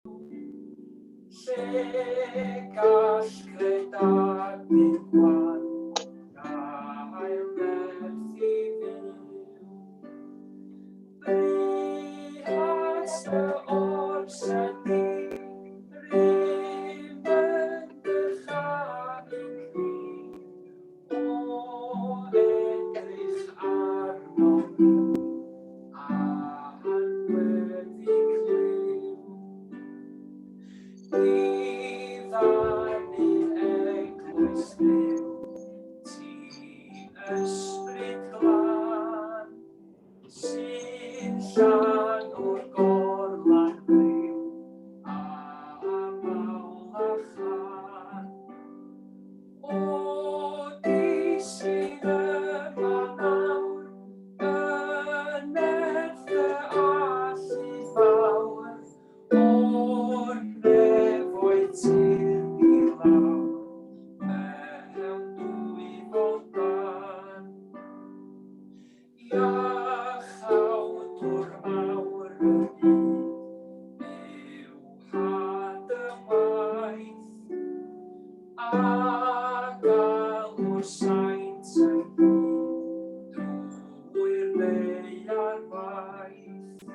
Lle gall credadun gwan gael nerth i fyw. Bwriad dy orsedd di, rym yn dychanu cri, o edrych arnom ni, a'n gweddi clyw. Diddanu eglwys Dduw, ti ysbryd glân, sy'n llanw'r gorlan fyw, a mawl a chân. O di sydd yma nawr, yn nerth dy allu fawr, O'r nefoedd tir i lawr, mewn dwyfol dân. Iachawdwr mawr y byd, uwcha dy waith, a galw'r saint ynghyd drwy'r ddaear faith.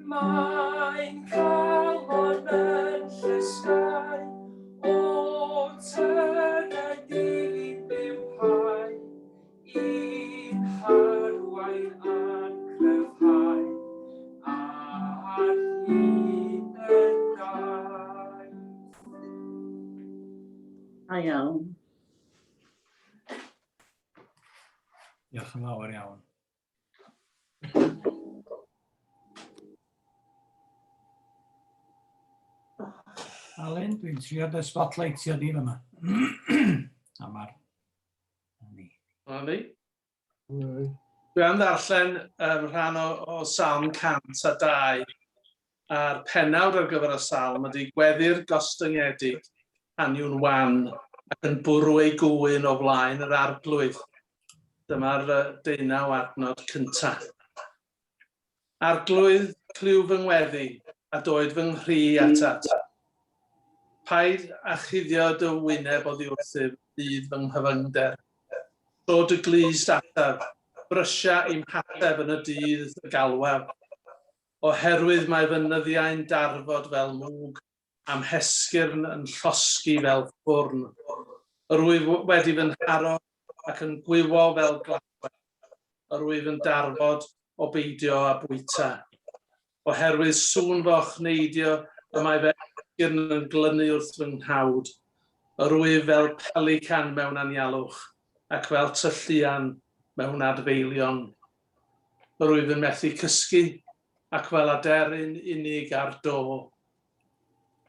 Mae'n calon yn llesgau, o tyred i bywhau, i'n harwain a'n cryfhau ar hyd y daith. Da iawn. Diolch yn fawr iawn. Alun, dwi'n trio dy spotlightio di fyma. A mae'r... Ni. Na ni. Dwi am ddarllen um, rhan o, o Salm 102, a'r penawd ar gyfer y salm ydy Gweddi'r Gostyngedig, pan yw'n wan ac yn bwrw ei gŵyn o flaen yr arglwydd. Dyma'r deunaw adnod cyntaf. Arglwydd, clyw fy ngweddi, a doed fy nghri atat. Paid â chuddio dy wyneb oddi wrthyf ddydd fy nghyfyngder. Tro dy glust ataf, brysia i'm hateb yn y dydd y galwaf. Oherwydd mae fy nyddiau'n darfod fel mwg, a'm hesgyrn yn llosgi fel ffwrn. Yr wyf wedi fy nharo ac yn gwywo fel glaswellt, yr wyf yn darfod o beidio â bwyta. Oherwydd sŵn fy ochneidio y mae fy esgyrn yn glynu wrth fy nghnawd. Yr wyf fel pelican mewn anialwch, ac fel tylluan mewn adfeilion. Yr wyf yn methu cysgu, ac fel aderyn unig ar do.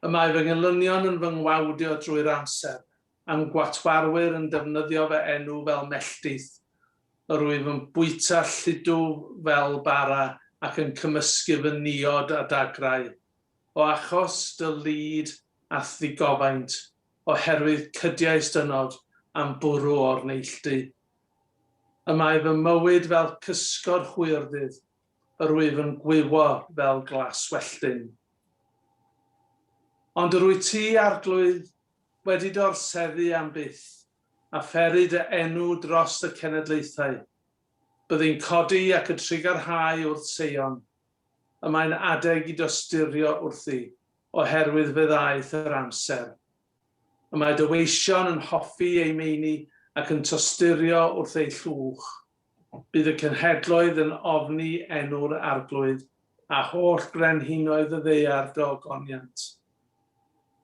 Y mae fy ngelynion yn fy ngwawdio drwy'r amser, a'm gwatwarwyr yn defnyddio fy enw fel melltith. Yr wyf yn bwyta lludw fel bara ac yn cymysgu fy niod â dagrau. O achos dy lid a'th ddigofaint, oherwydd cydiaist ynod a'm bwrw o'r neilltu. Y mae fy mywyd fel cysgod hwyrddydd, yr wyf yn gwywo fel glaswelltyn. Ond yr wyt ti, Arglwydd, wedi dy orseddu am byth, a phery dy enw dros y cenedlaethau. Byddi'n codi ac yn trugarhau wrth Seion. Y mae'n adeg i dosturio wrthi, oherwydd fe ddaeth yr amser. Y mae dy weision yn hoffi eu meini ac yn tosturio wrth eu llwch. Bydd y cenhedloedd yn ofni enw'r Arglwydd, a holl brenhinoedd y ddaear dy ogoniant.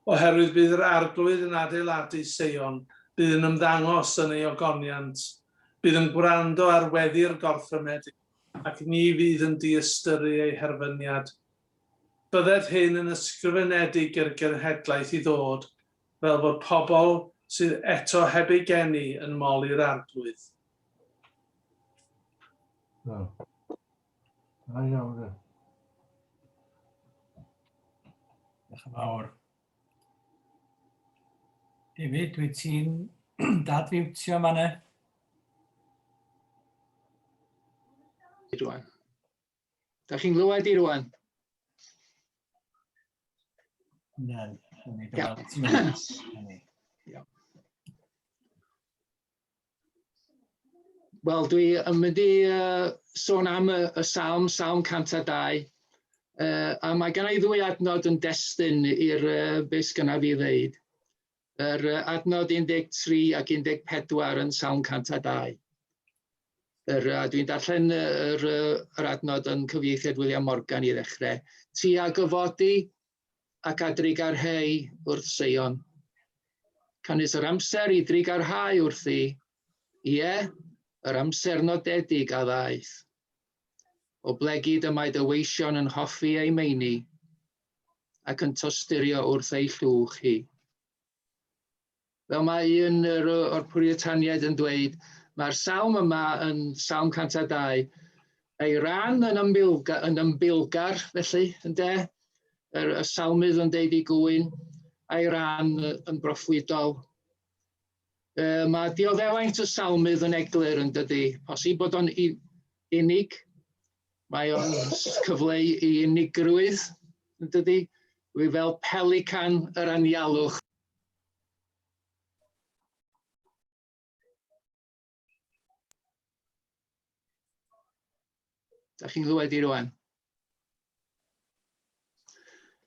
Oherwydd bydd yr Arglwydd yn adeiladu Seion, bydd yn ymddangos yn ei ogoniant, bydd yn gwrando ar weddi'r gorthrymedig, ac ni fydd yn diystyru ei herfyniad. Bydded hyn yn ysgrifenedig i'r genhedlaeth i ddod, fel bod pobl sydd eto heb eu geni yn moli'r Arglwydd. Da. Da iawn, de. Diolch yn fawr. David, dwi ti'n dad-fiwtio yma ne? Rwan. Da chi'n glywed i rwan? Na, ni dy weld ti'n mynd. Wel, dwi yn mynd i sôn am y, y salm, Salm 102, a mae gen i ddwy adnod yn destun i'r beth sgynna fi ddeud. Yr adnod 13 ac 14 yn Salm 102. Yr, dwi'n darllen yr, yr adnod yn cyfieithiad William Morgan i ddechrau. Ti a gyfodi ac a drugarhei wrth Seion. Canys yr amser i drugarhau wrthi, ie, yr amser nodedig a ddaeth. Oblegid y mae dy weision yn hoffi ei meini, ac yn tosturio wrth ei llwch hi. Fel mae un o'r, or Puritaniaid yn dweud, mae'r salm yma yn Salm 102, ei ran yn, ymbilgar, yn ymbilgar felly, ynde? Yr, y salmydd yn deud i gŵyn, a'i ran yn broffwydol. E, mae dioddefaint y salmydd yn eglur yn dydy. Posib bod o'n unig, mae o'n cyfleu i unigrwydd, yn dydy? Dwi fel pelican yr anialwch. Da chi'n glywed i rwan?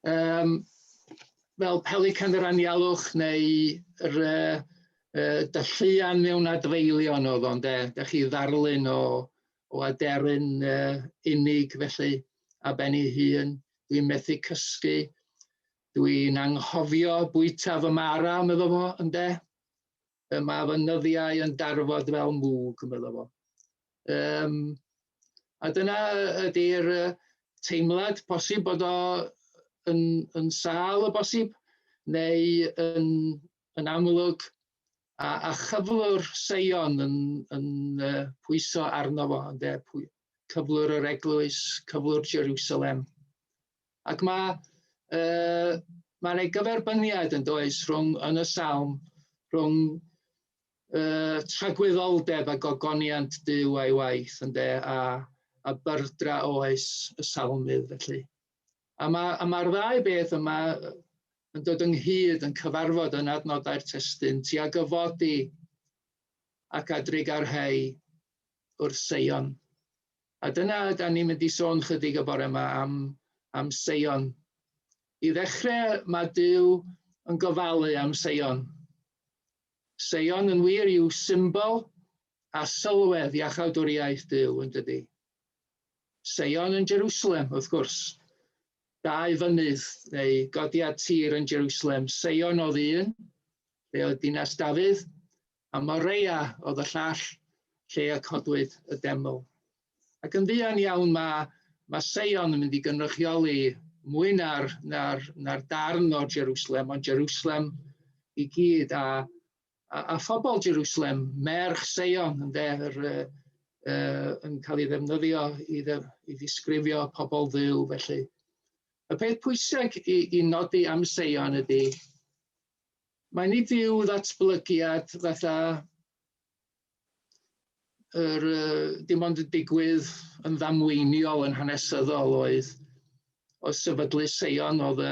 Um, fel pelican yr anialwch neu yr dylluan mewn adfeilion oedd o'n de. Da chi ddarlun o, o aderyn unig felly a ben ei hun. Dwi'n methu cysgu. Dwi'n anghofio bwyta fy mara, meddwl fo, ynde? Mae fy nyddiau yn darfod fel mwg, meddwl fo. Um, a dyna ydy'r teimlad posib bod o yn, yn sâl o bosib, neu yn, yn amlwg, a, a chyflwr Seion yn, yn uh, pwyso arno fo, ynde, pwy, cyflwr yr eglwys, cyflwr Jerusalem. Ac mae, uh, mae'n ei gyferbyniad yn does rhwng yn y salm, rhwng uh, tragwyddoldeb a gogoniant Duw a'i waith, ynde, a, a byrdra oes y salmydd, felly. A mae'r ma ddau beth yma yn dod ynghyd yn cyfarfod yn adnodau'r testun, tuag gyfodi ac adrugarhau wrth Seion. A dyna da ni'n mynd i sôn chydig y bore yma am, am Seion. I ddechrau, mae Duw yn gofalu am Seion. Seion yn wir yw symbol a sylwedd iachawdwriaeth Duw yn dydy. Seion yn Jerusalem, wrth gwrs. Dau fynydd neu godiad tir yn Jerusalem. Seion oedd un, lle oedd dinas Dafydd, a Moreia oedd y llall lle y codwyd y deml. Ac yn fuan iawn mae, mae Seion yn mynd i gynrychioli mwy na'r, na'r, na'r darn o Jerusalem, ond Jerusalem i gyd, a, a, a phobl Jerusalem, merch Seion, ynde, yr, uh, yn cael ei ddefnyddio i, dde, i ddisgrifio pobl ddiw, felly. Y peth pwysig i, i nodi am Seion ydy, Mae nid yw ddatblygiad fatha yr, dim ond yn digwydd yn ddamweiniol yn hanesyddol oedd o sefydlu Seion oedd y,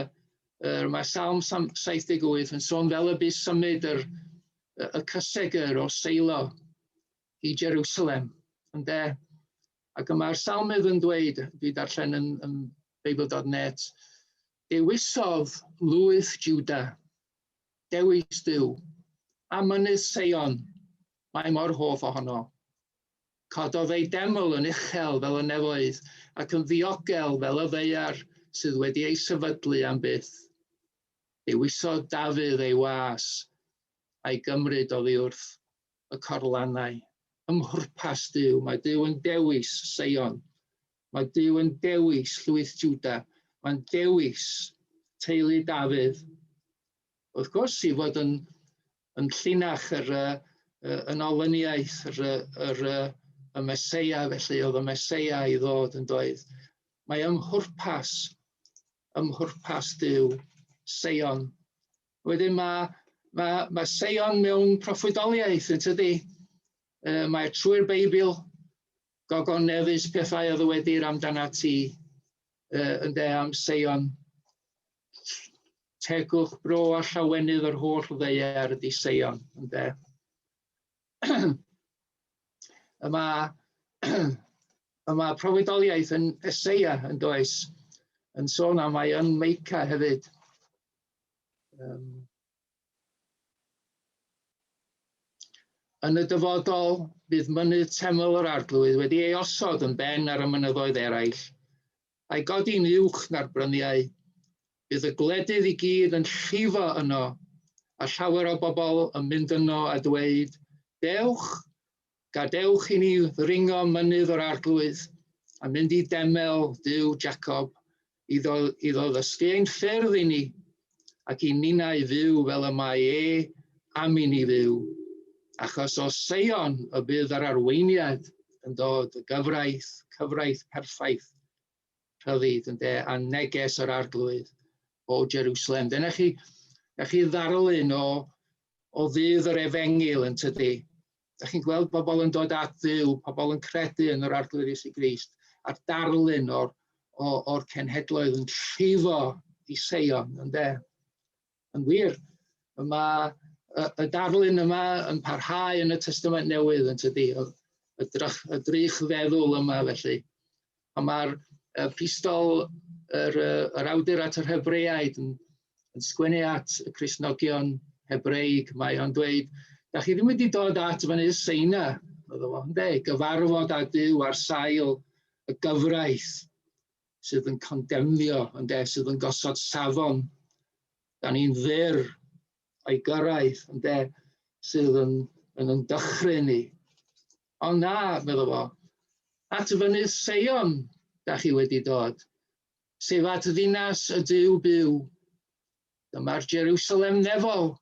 yr, mae Salm 78 yn sôn fel y bu symud yr, y cysegr o Seilo i Jerusalem, ynde? Ac y mae'r salmydd yn dweud, dwi darllen yn, yn Bible.net, dewisodd lwyth Juda, dewis Duw, a mynydd Seion, mae mor hoff ohono. Cododd ei deml yn uchel fel y nefoedd ac yn ddiogel fel y ddaear sydd wedi ei sefydlu am byth. Dewisodd Dafydd ei was a'i gymryd oddi wrth y corlannau. Ym mhwrpas Duw, mae Duw yn dewis Seion. Mae Duw yn dewis llwyth Juda. Mae'n dewis teulu Dafydd. Wrth gwrs, i fod yn, yn llinach yr, yn olyniaeth yr, yr, y Meseia, felly oedd y Meseia i ddod yn doedd. Mae ym mhwrpas, ym mhwrpas Duw, Seion. Wedyn mae, mae, mae Seion mewn proffwydoliaeth, yn tydi? E, mae trwy'r Beibl, gogoneddus pethau a ddywedir amdana ti, e, ynde, am Seion. Tegwch bro a llawenydd yr holl ddaear ydy Seion, ynde? Y mae, y mae proffwydoliaeth yn Eseia yn does, yn sôn am mae yn Meica hefyd. Yn y dyfodol, bydd mynydd teml yr Arglwydd wedi ei osod yn ben ar y mynyddoedd eraill, a'i godi'n uwch na'r bryniau. Bydd y gwledydd i gyd yn llifo yno, a llawer o bobl yn mynd yno a dweud, Dewch, gadewch i ni ddringo mynydd yr Arglwydd, a mynd i deml Duw Jacob, iddo, iddo ddysgu ein ffyrdd i ni, ac i ninnau fyw fel y mae e am i ni fyw. Achos o Seion y bydd yr arweiniad yn dod, y gyfraith, cyfraith perffaith, rhyddid, ynde, a neges yr Arglwydd o Jerusalem. Dyna chi, da chi ddarlun o, o ddydd yr efengyl yn tydi. Da chi'n gweld pobl yn dod at Dduw, pobl yn credu yn yr Arglwydd Iesu Grist, a'r darlun o'r, o, or cenhedloedd yn llifo i Seion, ynde? Yn wir, mae y, y darlun yma yn parhau yn y Testament Newydd, yn tydi, y, y, drych, y drych feddwl yma, felly. A mae'r epistol, yr, yr awdur at yr Hebreaid yn, yn sgwennu at y Cristnogion Hebreig, mae o'n dweud, da chi ddim wedi dod at fynydd Seina, oedd o, ynde, gyfarfod â Duw ar sail y gyfraith sydd yn condemnio, ynde, sydd yn gosod safon. Da ni'n fyr o'i gyrraedd, ynde, sydd yn, yn yn dychryn ni. Ond na, meddwl fo, at fynydd Seion da chi wedi dod, sef at ddinas y Duw byw. Dyma'r Jerusalem nefol.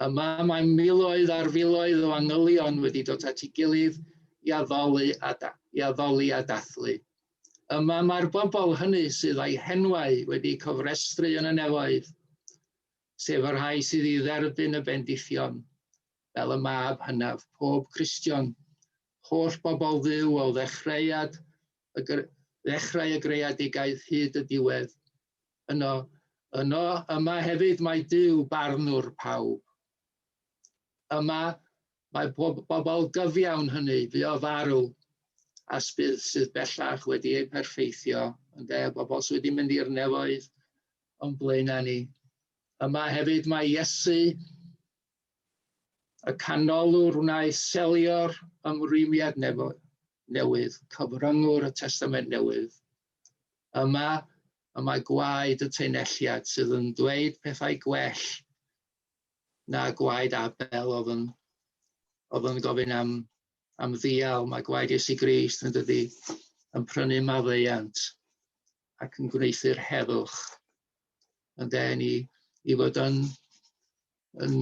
Yma mae miloedd ar filoedd o angylion wedi dod at ei gilydd i addoli a, da, i addoli a dathlu. Yma mae'r bobl hynny sydd â'i henwau wedi cofrestru yn y nefoedd, sef y rhai sydd i dderbyn y bendithion, fel y mab hynaf, pob Cristion, holl bobl Dduw o ddechreuad y, ddechrau y greadigaeth hyd y diwedd. Yno, yno, yma hefyd mae Duw barnwr pawb. Yma mae bobl gyfiawn hynny fu o farw a sydd, sydd bellach wedi eu perffeithio, ynde, bobl sydd wedi mynd i'r nefoedd o'n blaenau ni. Yma hefyd mae Iesu, y canolwr wnaeth selio'r ymrwymiad newydd, cyfryngwr y Testament Newydd. Yma, y mae gwaed y teunelliad sydd yn dweud pethau gwell na gwaed Abel oedd yn, oedd yn gofyn am, am ddial. Mae gwaed Iesu Grist yn dydi yn prynu maddeuant ac yn gwneuthur heddwch. Ynde, ni i fod yn, yn,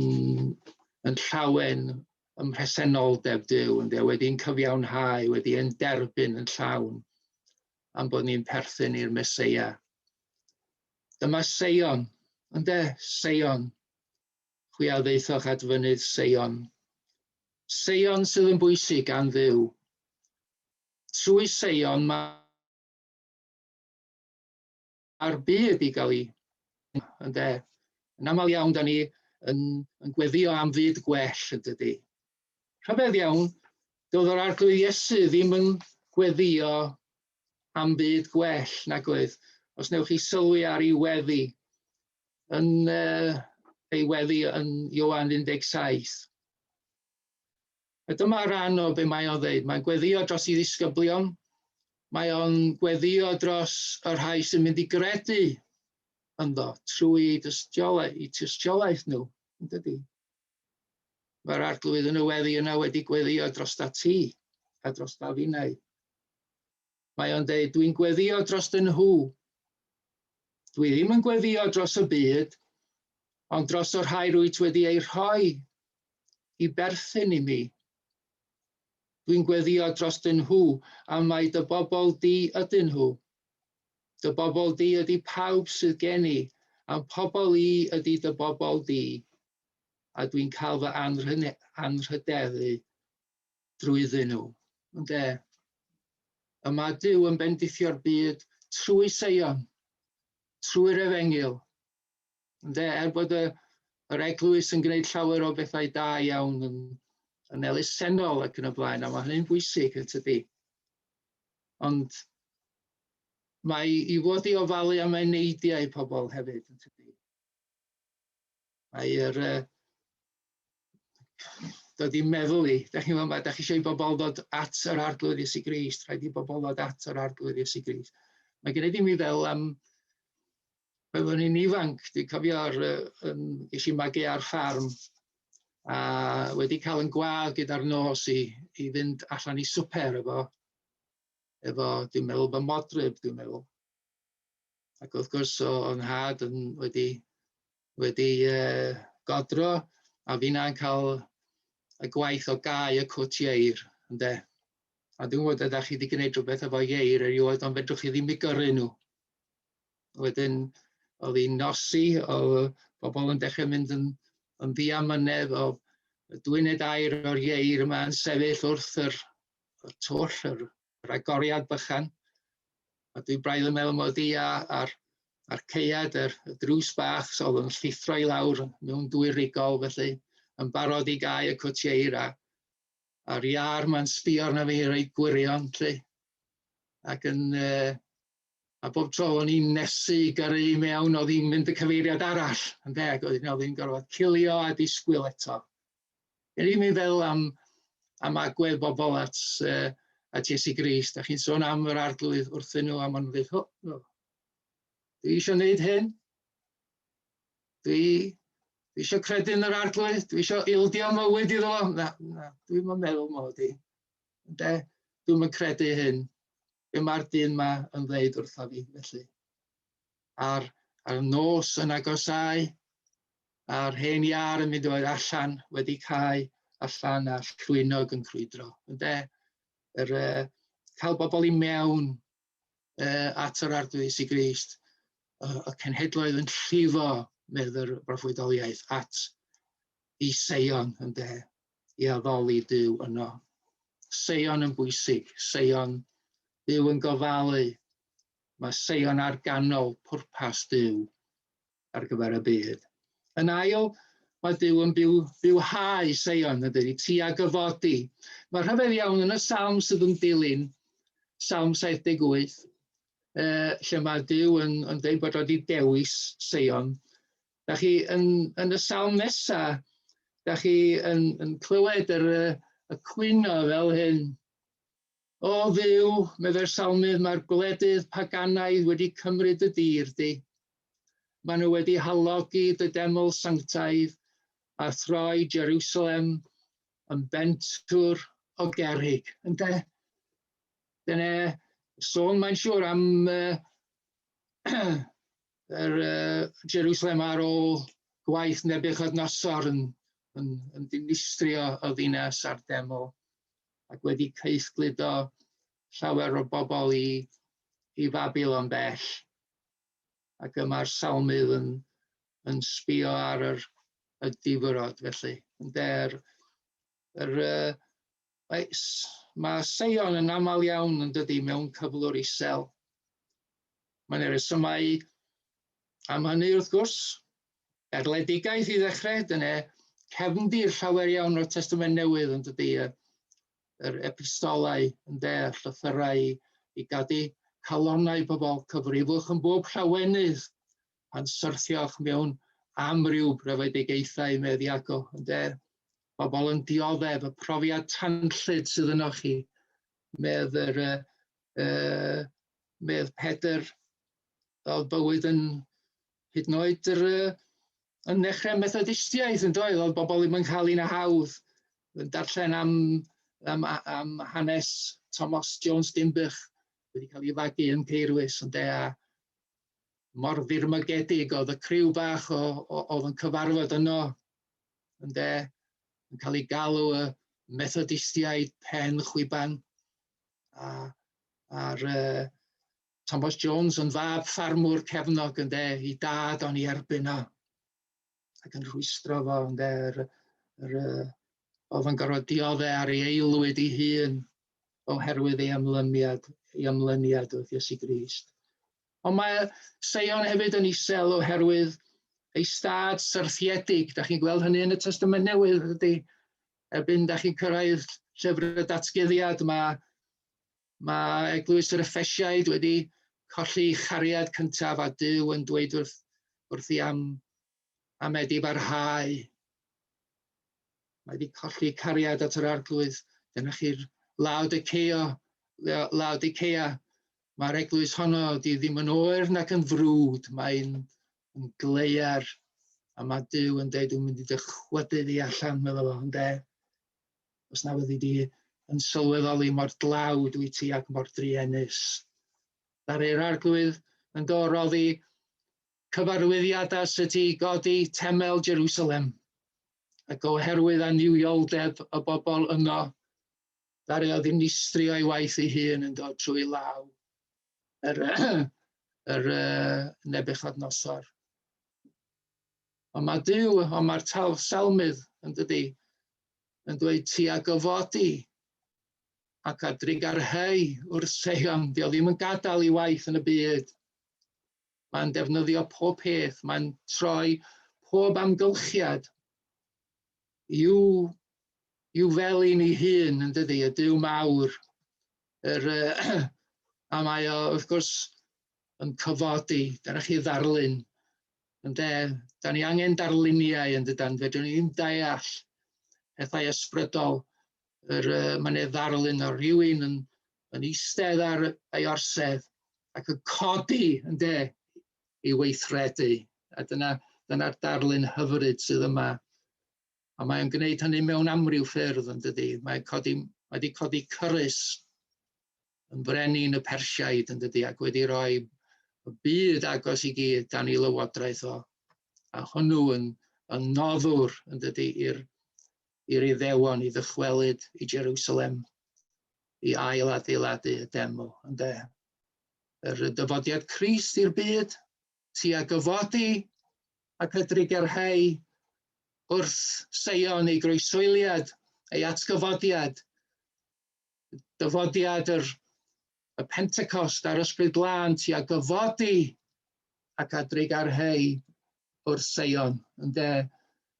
yn llawen ym mhresenoldeb Duw, ynde, wedi'n cyfiawnhau, wedi'n derbyn yn llawn am bod ni'n perthyn i'r Meseia. Dyma Seion, ynde, Seion. Chwi a ddaethoch at fynydd Seion. Seion sydd yn bwysig gan Dduw. Trwy Seion mae a'r byd i gael ei, ynde. Yn aml iawn, da ni yn, yn gweddio am fyd gwell, yn dydy. Rhyfedd iawn, doedd yr Arglwydd Iesu ddim yn gweddio am fyd gwell, nag oedd. Os newch chi sylwi ar ei weddi, yn uh, ei weddi yn Ioan 17. A dyma ran o be mae o'n ddeud. Mae'n gweddio dros ei ddisgyblion, mae o'n gweddio dros y rhai sy'n mynd i gredu ynddo trwy ei dystiolaeth, eu tystiolaeth nhw, yn dydy? Mae'r arglwydd yn y weddi yna wedi gweddio dros da ti a dros da finnau. Mae o'n deud, dwi'n gweddio dros dyn nhw. Dwi ddim yn gweddio dros y byd, ond dros y rhai rwyt wedi eu rhoi i berthyn i mi. Dwi'n gweddio drostyn nhw am mai dy bobl di ydyn nhw. Dy bobl di ydy pawb sydd gen i, a'm pobl i ydy dy bobl di, a dwi'n cael fy anrhydeddu drwyddyn nhw. Ynde? Y mae Duw yn bendithio'r byd trwy Seion, trwy'r efengyl. Ynde, er bod y, yr eglwys yn gwneud llawer o bethau da iawn yn, yn elusennol ac yn y blaen, a mae hynny'n bwysig yn tydi. Ond mae i fod i ofalu am eneidiau pobl hefyd yn tydi. Mae'r uh, dod i meddwl i, da chi'n meddwl, da chi eisiau i bobl ddod at yr arglwydd Iesu Grist, rhaid i bobl ddod at yr arglwydd Iesu Grist. Mae gen i ddim i fel am, pan o'n i'n ifanc, dwi'n cofio'r, um, ges i magu ar ffarm, a wedi cael yn gwadd gyda'r nos i, i fynd allan i swper efo, efo, dwi'n meddwl, fy modryb, dwi'n meddwl. Ac wrth gwrs, o, o'n nhad yn wedi, wedi uh, godro, a finna'n cael y gwaith o gau y cwt ieir, ynde. A dwi'n gwybod ydych chi wedi gwneud rhywbeth efo ieir erioed, ond fedrwch chi ddim eu gyrru nhw. Wedyn, oedd hi'n nosi, oedd bobl yn dechrau mynd yn, yn ddiamynedd, oedd dwy neu dair o'r ieir yma yn sefyll wrth yr, y twll, yr, yr agoriad bychan. A dwi braidd yn meddwl mod i a'r, a'r caead, yr, y drws bach, so oedd yn llithro i lawr mewn dwy rigol, felly yn barod i gau y cwt ieir a a'r iâr ma'n sbio arna fi reit gwirion, 'lly. Ac yn uh, a bob tro o'n i'n nesu i gyrru i mewn, oedd hi'n mynd y cyfeiriad arall, yn deg, oedd hi'n gorfod cilio a disgwyl eto. Yr un mi'n feddwl am, am agwedd bobl at, uh, at Iesu Grist, a chi'n sôn am yr arglwydd wrthyn nhw, a maen nhw'n dweud, oh, no. Dwi eisiau gwneud hyn, dwi, dwi eisiau credu yn yr arglwydd, dwi eisiau ildio mywyd iddo fo. Na, na, dwi'n meddwl mod i. Ynde? Dwi'm yn credu hyn. Be mae'r dyn ma yn ddeud wrtha fi, felly. A'r, a'r nos yn agosáu, a'r hen iâr yn mynd oer allan, wedi cau allan a llwynog yn crwydro. Ynde? Yr, uh, cael bobl i mewn uh, at yr Arglwydd Iesu Grist, y, y cenhedloedd yn llifo, medd yr broffwydoliaeth, at i Seion, ynde, i addoli Duw yno. Seion yn bwysig, Seion, Duw yn gofalu. Mae Seion ar ganol pwrpas Duw ar gyfer y byd. Yn ail, mae Duw yn byw, bywhau Seion, yn dydi, ti a gyfodi. Mae rhyfedd iawn yn y salm sydd yn dilyn, Salm 78, eh, lle mae Duw yn, yn dweud bod wedi dewis Seion. Da chi yn, yn y salm nesa, da chi yn, yn clywed yr, y cwyno fel hyn. O Dduw, meddai'r salmydd, mae'r gwledydd paganaidd wedi cymryd y dir di. Maen nhw wedi halogi dy deml sanctaidd a throi Jerusalem yn bentwr o gerrig. Ynde? Dyna sôn mae'n siŵr am uh, yr uh, Jerusalem ar ôl gwaith Nebuchadnezzar yn, yn, yn dinistrio y ddinas a'r deml ac wedi caethgludo llawer o bobl i, i Babylon bell. Ac y mae'r salmydd yn, yn sbio ar yr, y difrod felly. Ynde, yr, yr, uh, mae, mae Seion yn aml iawn yn dydy mewn cyflwr isel. Mae yna resymau am hynny wrth gwrs. Erledigaeth i ddechrau, dyna cefndir llawer iawn o'r Testament Newydd yn dydy, yr epistolau yn de, llythyrau i gadu calonnau pobl, cyfrifwch yn bob llawenydd pan syrthioch mewn amryw brofedigaethau medd Iago, ynde? Pobl yn dioddef y profiad tanllyd sydd yno chi, medd yr, uh, medd Pedr, oedd bywyd yn hyd yn oed yr, yn nechrau Methodistiaeth yn doedd, oedd bobl ddim yn cael un hawdd yn darllen am, am, am hanes Thomas Jones Dinbych wedi cael ei fagu yn Caerwys, ynde, a mor ddirmygedig oedd y criw bach o, o, oedd yn cyfarfod yno, ynde, yn cael ei galw y Methodistiaid pen chwiban, a, a'r uh, Thomas Jones yn fab ffarmwr cefnog ynde, i dad o'n i erbyn o, ac yn rhwystro fo ynde, yr, yr, uh, oedd yn gorfod dioddef ar ei aelwyd ei hun oherwydd ei ymlyniad, ei ymlyniad wrth Iesu Grist. Ond mae Seion hefyd yn isel oherwydd Ei stad syrthiedig, da chi'n gweld hynny yn y Testament Newydd, ydy, erbyn da chi'n cyrraedd llyfr y datguddiad, mae, mae Eglwys yr Effesiaid wedi colli chariad cyntaf a Duw yn dweud wrth, wrthi am, am edifarhau. Mae wedi colli cariad at yr arglwydd. Dyna chi'r Laodicea, Laodicea. Mae'r eglwys honno di ddim yn oer nac yn frwd, mae'n yn gleiar, a mae Duw yn dweud, dwi'n mynd i dy chwydu di allan, meddwl fo, ynde? Os na fyddi di yn sylweddoli mor dlawd wyt ti ac mor druenus. Ddaru'r arglwydd yn do roddi cyfarwyddiadau sut i godi temel Jerusalem, ac oherwydd annuwioldeb y bobl yno, ddaru o ddinistrio ei waith ei hun yn dod trwy law yr, yr uh, Nebuchadnezzar. Ond mae Duw, ond mae'r tal salmydd yn dydy, yn dweud ti a gyfodi ac a drugarhau wrth Seion. Dio ddim yn gadael i waith yn y byd. Mae'n defnyddio pob peth, mae'n troi pob amgylchiad i'w, i'w felin ei hun, yn dydy, y Duw mawr. Yr, a mae o, wrth gwrs, yn cyfodi. Dyna chi ddarlun. Ynde, da ni angen darluniau yn dydan, fedrwn ni ddim deall pethau ysbrydol. Yr, uh, mae'n ei ddarlun o rhywun yn, yn eistedd ar ei orsedd ac yn codi, ynde, i weithredu. A dyna, dyna'r darlun hyfryd sydd yma. A mae'n gwneud hynny mewn amryw ffyrdd, yn dydy. Mae'n codi, mae wedi codi cyrus yn frenin y Persiaid, yn dydy, ac wedi rhoi y byd agos i gyd dan ei lywodraeth o. A hwnnw yn, yn noddwr, yn dydy, i'r i'r Iddewon i ddychwelyd i Jerusalem i ail adeiladu y deml, ynde? Yr dyfodiad Crist i'r byd, ti a gyfodi ac y drugarhau wrth Seion ei groeshoeliad, ei atgyfodiad, dyfodiad yr, y Pentecost a'r Ysbryd Glân ti a gyfodi ac a drugarhau wrth Seion, ynde?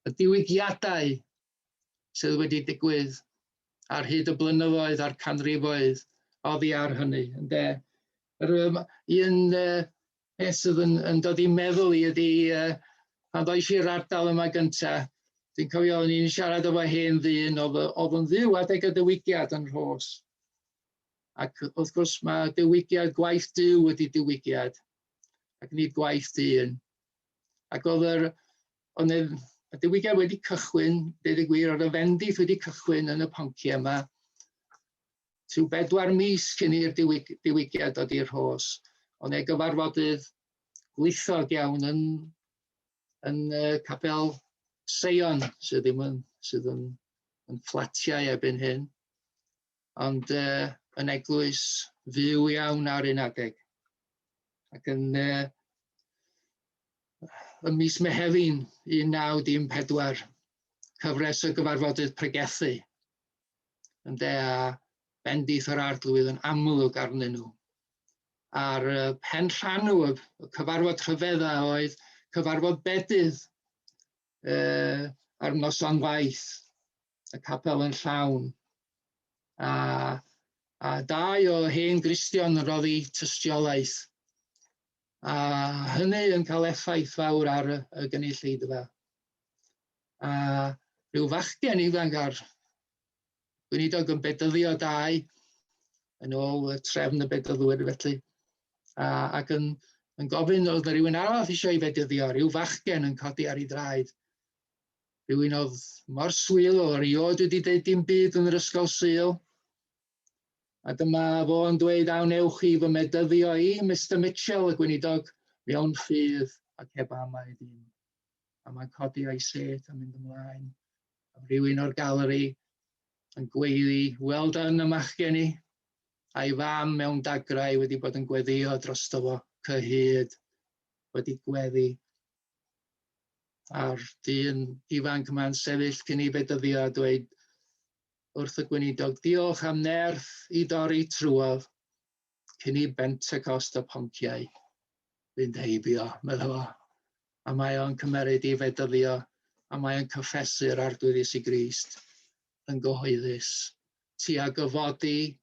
Y diwygiadau sydd wedi digwydd ar hyd y blynyddoedd a'r canrifoedd oddi ar hynny, ynde? Yr, um, un uh, peth sydd yn, yn dod i'n meddwl i ydy, uh, pan ddois i'r ardal yma gynta, dwi'n cofio o'n i'n siarad efo hen ddyn oedd, oedd yn fyw adeg y diwygiad yn Rhos. Ac wrth gwrs mae diwygiad, gwaith Duw ydy diwygiad, ac nid gwaith dyn. Ac oedd yr, oedd y diwygiad wedi cychwyn, dweud y gwir, oedd y fendith wedi cychwyn yn y ponciau yma, rhyw bedwar mis cyn i'r diwyg, diwygiad dod i'r rhos. Ond ei gyfarfodydd gwlithog iawn yn, yn uh, capel Seion, sydd ddim yn, sydd yn, yn fflatiau erbyn hyn, ond uh, yn eglwys fyw iawn ar un adeg. Ac yn, uh, ym mis Mehefin 1914, cyfres o gyfarfodydd pregethu, ynde, a bendith yr arglwydd yn amlwg arnyn nhw. A'r pen llanw, y cyfarfod rhyfedda oedd cyfarfod bedydd uh, ar noson waith, y capel yn llawn. A, a dau o hen Gristion yn rhoddi tystiolaeth. A hynny yn cael effaith fawr ar y, y gynulleidfa. A rhyw fachgen ifanc ar gweinidog yn bedyddio dau yn ôl y trefn y bedyddwyr felly, a, ac yn, yn gofyn oedd rhywun arall eisiau ei fedyddio, rhyw fachgen yn codi ar ei draed. Rhywun oedd mor swil o erioed wedi dweud dim byd yn yr ysgol Sul. A dyma fo yn dweud, a wnewch chi fy medyddio i, Mister Mitchell, y gweinidog, mewn ffydd ac heb amau dim. A mae'n codi o'i set a mynd ymlaen. A rhywun o'r galeri yn gweiddi, well done y machgen i, a'i fam mewn dagrau wedi bod yn gweddio drosto fo cyhyd, wedi gweddi. A'r dyn ifanc yma'n sefyll cyn i bedyddio a dweud wrth y gweinidog, diolch am nerth i dorri trwodd cyn i Bentecost y ponciau fynd heibio, meddwl fo. A mae o'n cymeryd i fedyddio, a mae o'n cyffesu'r Arglwydd Iesu Grist yn gyhoeddus. Ti a gyfodi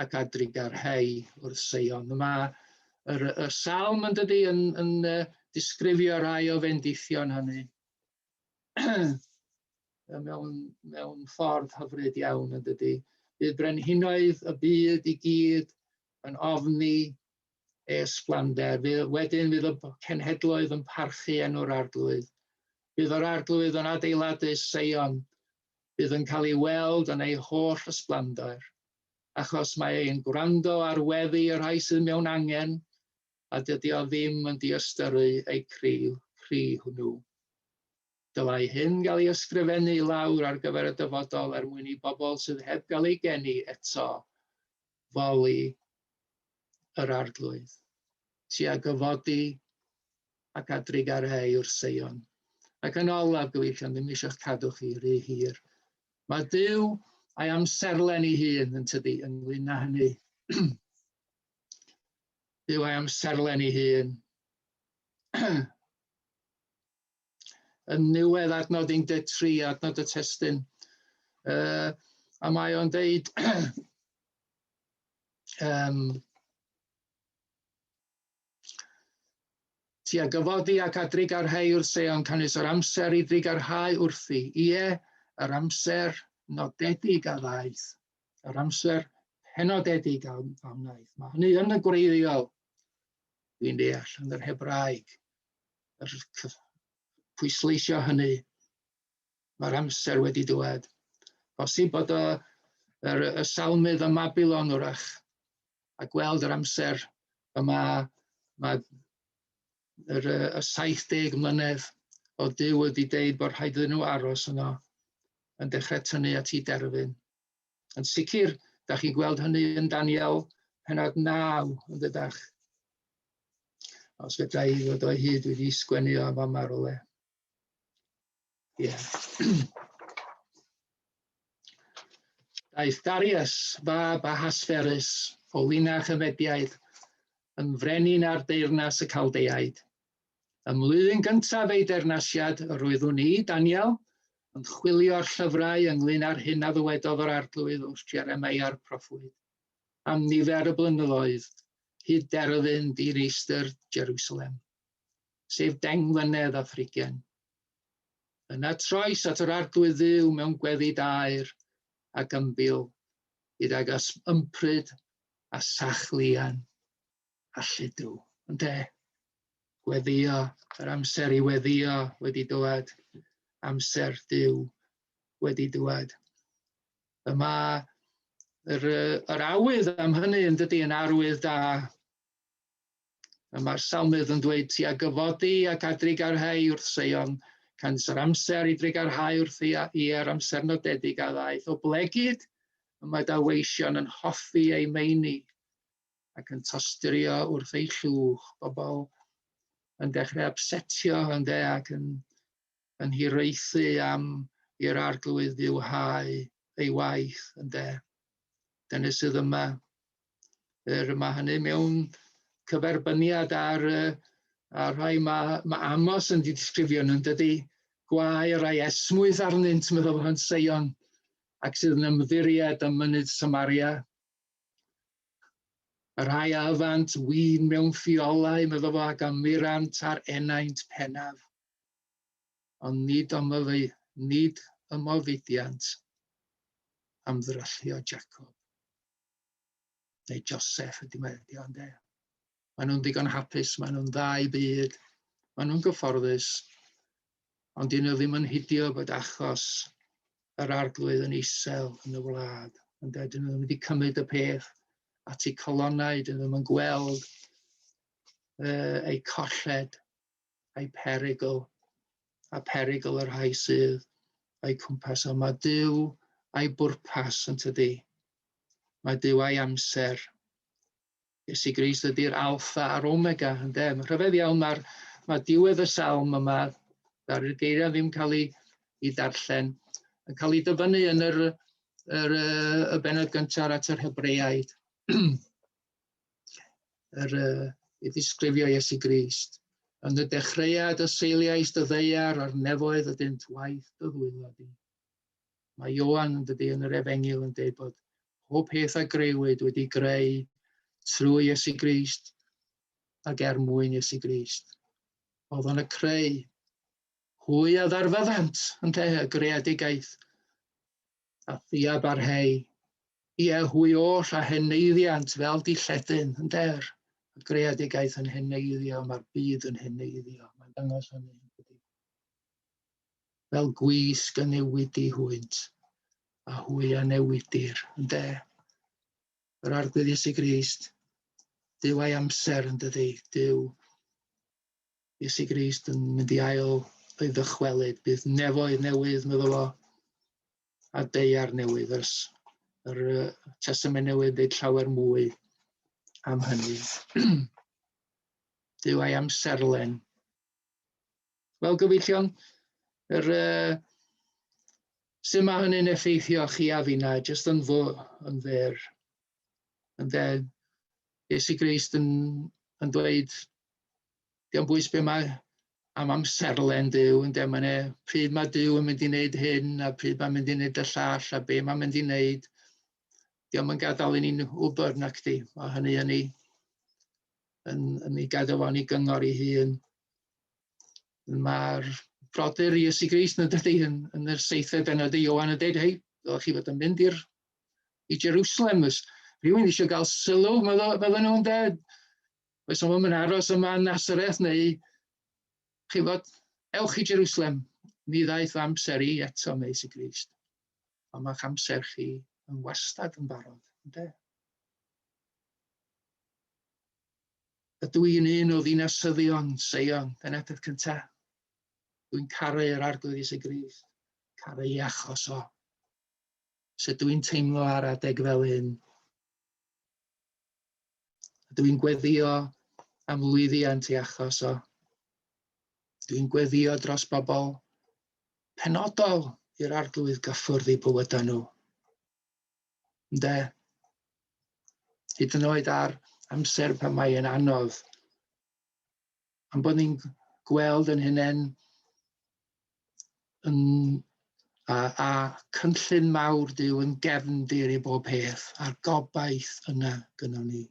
ac a drugarhei wrth Seion. Mae y salm yn dydy yn disgrifio rhai o fendithion hynny mewn ffordd hyfryd iawn yn dydy. Bydd brenhinoedd y byd i gyd yn ofni ei ysblander. Wedyn fydd y cenhedloedd yn parchu enw'r Arglwydd. Bydd yr Arglwydd yn adeiladu Seion. Bydd yn cael ei weld yn ei holl ysblander, achos mae e'n gwrando ar weddi y rhai sydd mewn angen, a dydy o ddim yn diystyru eu cri hwnnw. Dylai hyn gael ei ysgrifennu i lawr ar gyfer y dyfodol er mwyn i bobl sydd heb gael eu geni eto foli yr Arglwydd. Ti a gyfodi ac a drugarhei wrth Seion. Ac yn olaf, gyfeillion, ddim eisiau'ch cadw chi rhy hir. Mae Duw a'i amserlen ei hun yn tydi ynglyn â hynny. Duw a'i amserlen ei hun. Yn niwedd adnod 13, adnod y testun. A mae o'n deud ti a gyfodi ac a drugarhau wrth Seion, canys yr amser i drugarhau wrthi. Ie, yr amser nodedig a ddaeth. Yr amser penodedig a wnaeth. Mae hynny yn y gwreiddiol, dwi'n deall, yn yr Hebraeg. Yr pwysleisio hynny. Mae'r amser wedi dŵad. Bosib bod y salmydd ym Mabilon wrach a gweld yr amser yma, mae y 70 mlynedd o Duw wedi deud bod rhaid iddyn nhw aros yno yn dechrau tynnu at ei derfyn. Yn sicr, da chi'n gweld hynny yn Daniel pennod 9, yn dydach. Os fedra i ddod o hyd, wedi sgwennu o am fama rywle. Ie. Daeth Darius, fab Ahasferus, o linach y Mediaid, yn frenin ar deyrnas y Caldeaid. Ym mlwyddyn gyntaf ei deyrnasiad, yr oeddwn i, Daniel, yn chwilio'r llyfrau ynglyn â'r hyn a ddywedodd yr Arglwydd wrth Jeremeia'r proffwyd, am nifer y blynyddoedd, hyd derfyn dinistr Jerusalem, sef 10 mlynedd a thrigain. Yna troes at yr Arglwydd Dduw mewn gweddi daer ac ymbil, gydag ympryd a sach lian a lludw. Ynde? Gweddio, yr amser i weddio wedi dŵad, amser Duw wedi dŵad. Y mae yr awydd am hynny yn dydy yn arwydd da. Y mae'r salmydd yn dweud, ti a gyfodi ac a drugarhau wrth Seion, canys yr amser i drugarhau wrthi i yr amser nodedig a ddaeth. Oblegid, y mae dy weision yn hoffi ei meini ac yn tosturio wrth ei llwch. Bobl yn dechrau upsetio ynde ac yn hiraethu am i'r Arglwydd fywhau ei waith ynde. Dyna sydd yma. Mae hynny mewn cyferbyniad ar rhai mae Amos yn disgrifio nhw'n dydy, gwae rhai esmwyth arnynt, meddwl fo yn Seion, ac sydd yn ymddiried ym mynydd Samaria. Y rhai a yfant win mewn ffiolau, meddwl fo, ac ymyrant ar enaint pennaf. Ond nid nid ymofudiant am ddryllio Jacob. Neu Joseph ydy mae ydy ond e. Maen nhw'n ddigon hapus, maen nhw'n dda i byd, maen nhw'n gyfforddus, ond dyn nhw ddim yn hidio bod achos yr Arglwydd yn isel yn y wlad. Ond dyn nhw ddim wedi cymryd y peth at eu colonnau, dyn nhw ddim yn gweld eu colled, eu perygl, a perygl y rhai sydd o'i cwmpas. Ond mae Duw a'i bwrpas yn tydi. Mae Duw a'i amser. Iesu Grist ydy'r alfa a'r omega, ynde? Mae'n rhyfedd iawn, mae diwedd y salm yma, ddaru'r geiriau ddim cael ei darllen, yn cael ei dyfynnu yn y bennod gyntaf at yr Hebreaid. I ddisgrifio Iesu Grist. Yn y dechreuad y seiliais dy ddaear a'r nefoedd ydynt waith dy ddwylo di. Mae Ioan yn dydy yn yr Efengyl yn dweud bod pob peth a greuwyd wedi greu trwy Iesu Grist ac er mwyn Iesu Grist. Oedd o'n y creu. Hwy a ddarfyddant, ynte, y greadigaeth. A thia barhei. Ie, hwy oll a heneiddiant fel dilledyn, ynte, y greadigaeth yn heneiddio, mae'r byd yn heneiddio. Mae'n dangos hynny. Fel gwisg y newidi hwynt, a hwy a newidir, ynde? Yr Arglwydd Iesu Grist, Duw a'i amser yn dydi, Duw Iesu Grist yn mynd i ail ei ddychwelyd, bydd nefoedd newydd, meddwl fo, a deiar newydd, ers yr Testament Newydd dweud llawer mwy am hynny. Duw a'i amserlen. Wel, gyfeillion, yr, sut mae hynny'n effeithio chi a finna, jyst yn fy, yn fyr. Ynde, Iesu Grist yn, yn dweud, diolch bwys be mae am amserlen Duw, ynde, mae'n e, pryd mae Duw yn mynd i wneud hyn, a pryd mae'n mynd i wneud y llall, a be mae'n mynd i wneud. Diolch yn gadael i ni'n wybod nac di, mae hynny yn ei, yn, yn ei gadael fo'n ei gyngor ei hun. Mae'r brodyr Iesu Grist yn dydy yn, yn yr seithfed bennod i Ioan yn dweud, hei, ddylech chi fod yn mynd i'r i Jerusalem. Os rhywun eisiau cael sylw, fydden nhw'n dweud, oes o'n mynd aros yma yn Nazareth neu chi fod, ewch i Jerusalem. Ni ddaeth fy amser i eto, mae Iesu Grist. Ond mae'ch amser chi yn wastad yn barod, ynde? Ydw i'n un o ddinasyddion Seion? Dyna'r peth cyntaf. Dwi'n caru yr Arglwydd Iesu Grist, caru ei achos o. Sut dwi'n teimlo ar adeg fel hyn? Ydw i'n gweddio am lwyddiant ei achos o? Dwi'n gweddio dros bobl penodol i'r Arglwydd gyffwrdd eu bywydau nhw. Ynde? Hyd yn oed ar amser pan mae yn anodd. Am bod ni'n gweld yn hunain yn, a, a cynllun mawr Duw yn gefndir i bob peth, a'r gobaith yna gynnon ni.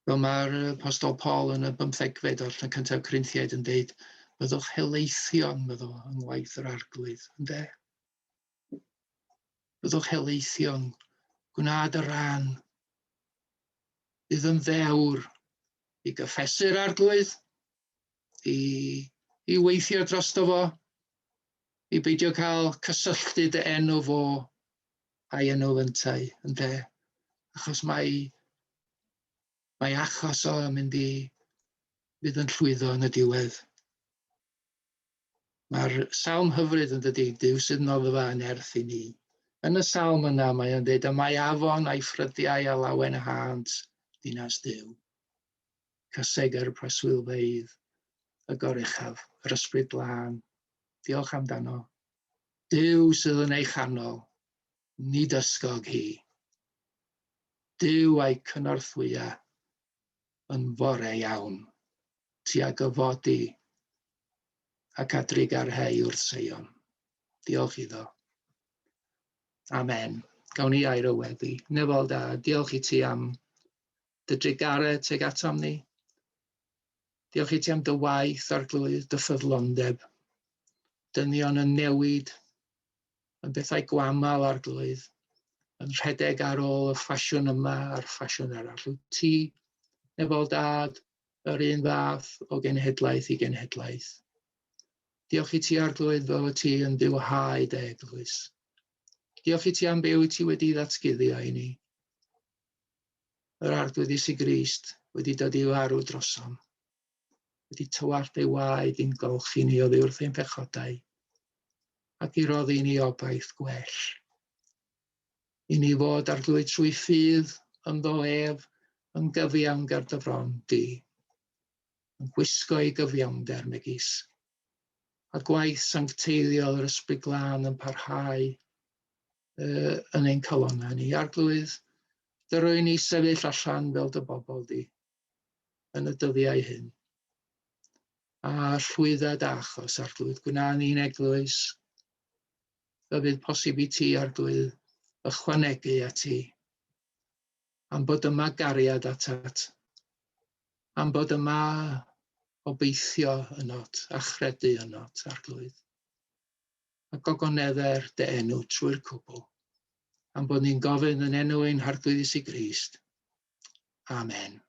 Fel mae'r Apostol Paul yn y bymthegfed o'r llyfr cyntaf Corinthiaid yn deud, byddwch helaethion, meddwl, yng ngwaith yr Arglwydd, ynde? Byddwch helaethion, gwna dy ran. Bydd yn ddewr i gyffesu'r Arglwydd, i, i weithio drosto fo, i beidio cael cysylltu dy enw fo a'i enw fyntau, ynde? Achos mae, mae achos o yn mynd i fydd yn llwyddo yn y diwedd. Mae'r salm hyfryd yn dydy, Duw sydd noddfa yn nerth i ni. Yn y salm yna mae o'n dweud, y mae afon a'i ffrydiau a lawen hânt dinas Duw. Cysegr preswylfeydd y goruchaf, yr ysbryd glân. Diolch amdano. Duw sydd yn ei chanol, nid ysgog hi. Duw a'i cynorthwya yn fore iawn, tua gyfodi ac a drugarhau wrth Seion. Diolch iddo. Amen. Gawn ni air o weddi. Nefol da, diolch i ti am dy drugaredd tuag atom ni. Diolch i ti am dy waith, Arglwydd, dy ffyddlondeb. Dynion yn newid yn bethau gwamal, Arglwydd, yn rhedeg ar ôl y ffasiwn yma a'r ffasiwn arall. Wyt ti, Nefol Dad, yr un fath o genhedlaeth i genhedlaeth. Diolch i ti, Arglwydd, fel y ti yn bywhau dy eglwys. Diolch i ti am be wyt ti wedi ddatguddio i ni. Yr Arglwydd Iesu Grist wedi dod i farw drosom, wedi tywallt ei waed i'n golchi ni oddi wrth ein pechodau, ac i roddi i ni obaith gwell. I ni fod Arglwydd trwy ffydd ynddo ef yn gyfiawn ger dy fron di, yn gwisgo ei gyfiawnder megis, a gwaith sancteiddiol yr Ysbryd Glân yn parhau uh, yn ein calonnau ni. Arglwydd, dyrwy ni sefyll allan fel dy bobl di yn y dyddiau hyn. A llwydda dy achos, Arglwydd, gwna ni'n eglwys, y bydd posib i ti, Arglwydd, ychwanegu at ti. Am bod yma gariad atat, am bod yma obeithio ynot a chredu ynot, Arglwydd. A gogonedder dy enw trwy'r cwbl. Am bod ni'n gofyn yn enw ein Harglwydd Iesu Grist. Amen.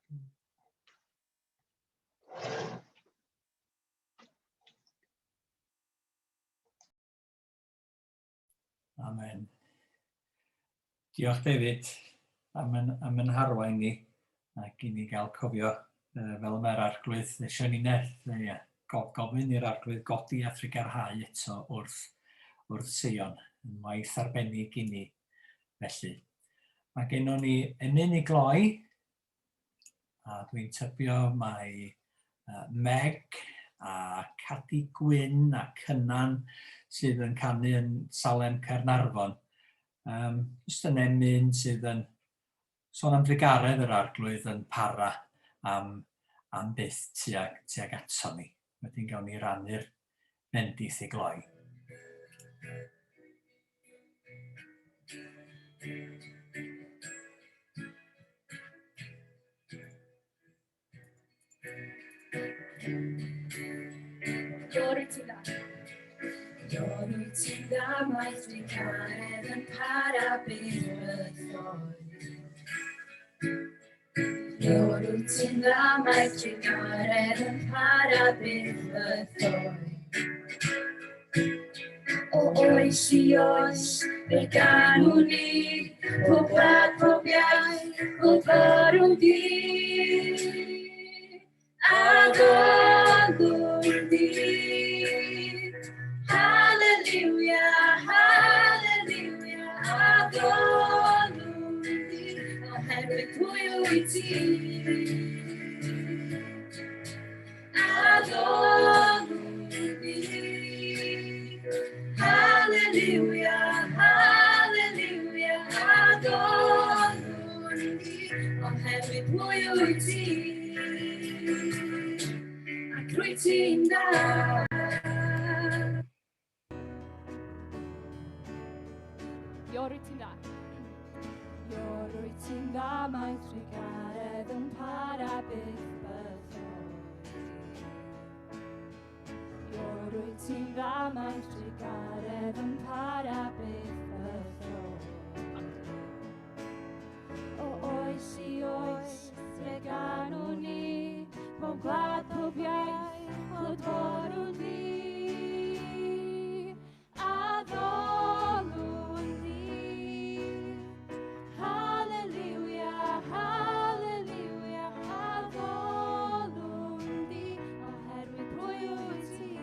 Amen. Diolch David am yn, am yn harwain ni ac i ni gael cofio uh, fel mae'r arglwydd eisiau ni nerth, uh, gofyn i'r arglwydd godi a thrugarhau eto wrth, wrth Seion, yn waith arbennig i ni. Felly, mae gennon ni emyn i gloi, A dwi'n tybio mai uh, Meg a Cadi Gwyn a Cynan sydd yn canu yn Salem Caernarfon. Um, jyst yn emyn sydd yn sôn am drugaredd yr arglwydd yn para am, am byth tuag, tuag ato ni. Wedyn gawn ni rannu'r bendith i gloi. Ior wyt ti'n dda. Ior wyt ti'n dda, mae trugaredd yn para byth bythoedd. Ior wyt ti'n dda, mae trugaredd yn para byth bythoedd. O oes i oes, fe ganwn ni, pob gwlad, pob iaith, pob barwn di. A golwn di. Hallelujah, hallelujah, a golwn di, oherwydd pwy wyt ti. Hallelujah, hallelujah, addolwn di, oherwydd pwy wyt ti, ac rwyt ti'n dda. Ior wyt ti'n dda. Ior wyt ti'n dda, mae trugaredd yn para byth bythoedd. Ior wyt ti'n dda, mae trugaredd yn para byth bythoedd. O oes i oes, lle ganwn ni, pob gwlad, pob iaith, clodforwn di. Addolwn di. Hallelujah, hallelujah, addolwn di, oherwydd pwy wyt ti.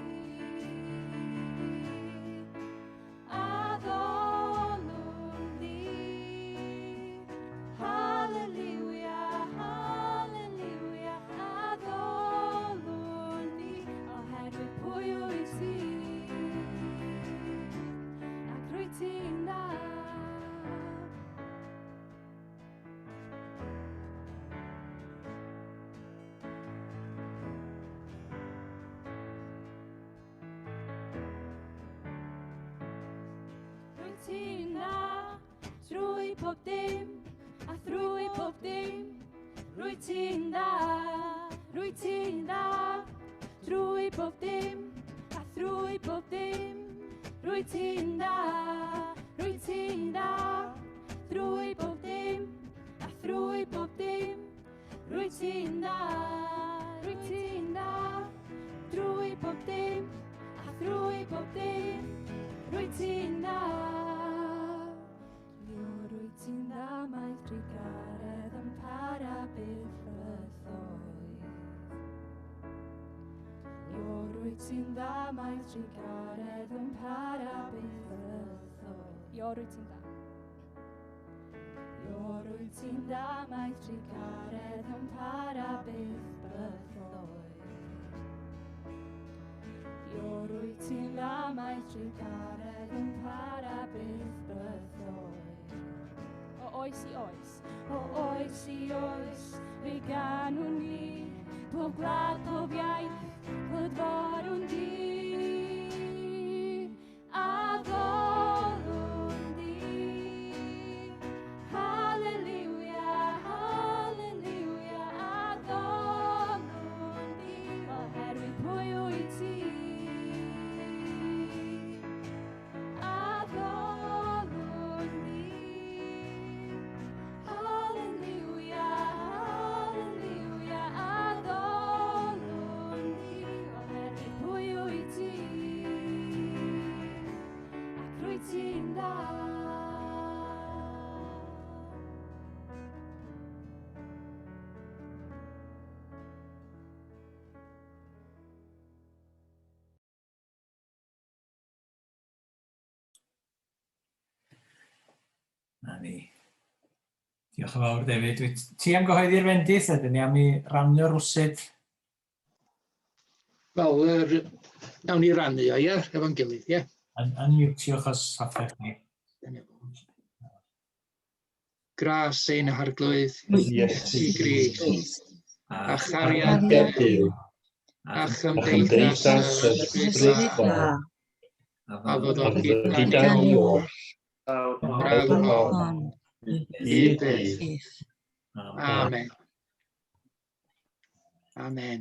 Addolwn di. Hallelujah, hallelujah, addolwn di, oherwydd pwy wyt ti. Ac rwyt ti'n dda. Rwyt ti'n dda trwy pob dim a thrwy pob dim. Rwyt ti'n dda, rwyt ti'n dda trwy pob dim a thrwy pob dim. Rwyt ti'n dda, rwyt ti'n dda trwy pob dim a thrwy pob dim. Rwyt ti'n dda, rwyt ti'n dda drwy pob dim a thrwy pob dim. Rwyt ti'n dda. Io, rwyt ti'n dda, mae trugaredd yn para byth bythoedd. Io, rwyt ti'n dda, mae trugaredd yn para byth bythoedd. Io, rwyt ti'n dda. Io, rwyt ti'n dda, mae trugaredd yn para byth bythoedd. Io, rwyt ti'n dda, mae trugaredd yn para byth bythoedd. O oes i oes, o oes i oes, fe ganwn ni, Pob gwlad, pob iaith, clydforwn di. Addolwn di. Haleliwia, haleliwia, addolwn di. Oherwydd pwy wyt ti? Addolwn di. Haleliwia, haleliwia, addolwn di. Oherwydd pwy wyt ti? Ac rwyt ti'n dda. Na ni. Diolch yn fawr, David. Wyt ti am gyhoeddi'r fendith, ydyn ni am i rannu rwsyd? Wel, er, nawn ni rannu o, ie, efo'n gilydd, ie. Yn, unmutiwch os hoffech chi. Gras ein harglwydd, Iesu Iesu Grist, A a chariad Duw, a a chymdeithas chymdeithas yr yr Ysbryd Ysbryd Glân, Glân, a fyddo a fyddo gyda gyda ni ni oll, oll, brawd hon, i byth. Amen. Amen. Amen.